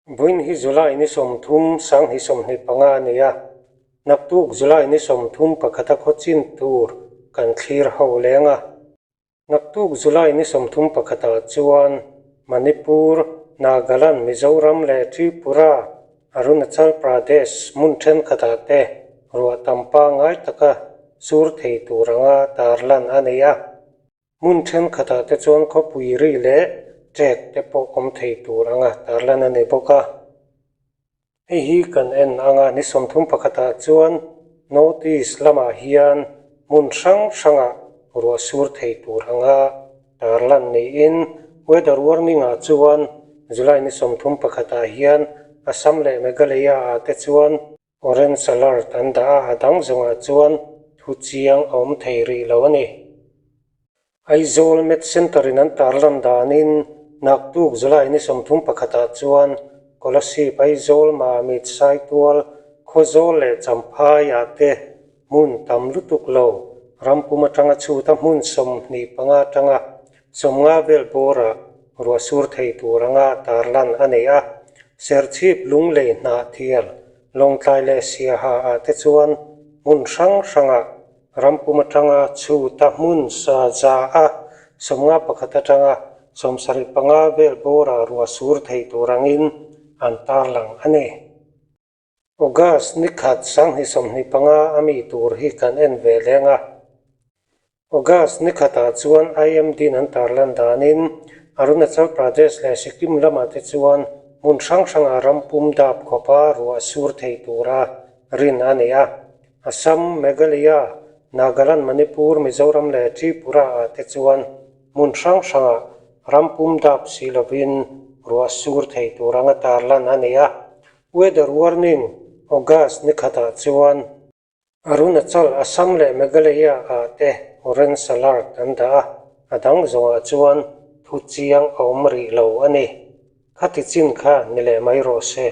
Vawiin hi July ni 30, 2025 a ni a, naktuk July ni 31 a khawchin tur kan thlir ho leng a. Naktuk July ni 31 ah chuan Manipur, Nagaland, Mizoram leh Tripura, Arunachal Pradesh hmun thenkhatah te ruah tam pangngai taka sur thei tur anga tarlan a nei a. Hmun thenkhatah te chuan khawpui ri leh ṭek te pawh awm thei tur anga tarlan a ni bawk a. Hei hi kan en anga ni 31 ah chuan North East lamah hian hmun hrang hrangah ruah sur thei tur anga tarlan niin weather warning ah chuan July ni 31 ah hian Assam leh Meghalaya ah te chuan Orange alert an dah a, a dang zawngah chuan thu chiang a awm thei rih lo a ni. Aizawl Med Centre in an tarlan danin naktuk July ni 31 ah chuan Kolasib, Aizawl, Mamit, Saitual, Khawzawl leh Champhai ah te hmun tam lutuk lo rampum atanga chhuta hmun 25 atanga 50 vel bawrah ruah sur thei tur anga tarlan a nei a. Serchhip Lunglei Hnahthial, Lawngtlai leh Siaha ah te chuan hmun hrang hrangah Rampum atanga chhuta hmun sa za a 51 atanga 75 vel bawrah ruah sur thei tur angin an tarlang a ni. August ni khat 2025 a mi tur hi kan en ve leng a. August ni khatah chuan IMD-in an tarlan danin Arunachal Pradesh leh Sikkim lamah te chuan hmun hrang hrangah rampum dap khawpa ruah sur thei tura rin a ni a. Assam, Meghalaya, Nagaland, Manipur, Mizoram leh Tripura-ah te chuan hmun hrang hrangah rampum dap si lovin ruah sur thei tur anga tarlan a ni a. Weather warning, August ni khatah chuan Arunachal, Assam leh Meghalaya-ah te orange alert an dah a, a dang zawngah chuan thu chiang a awm rih lo a ni. Khati chin kha ni leh mai rawh se.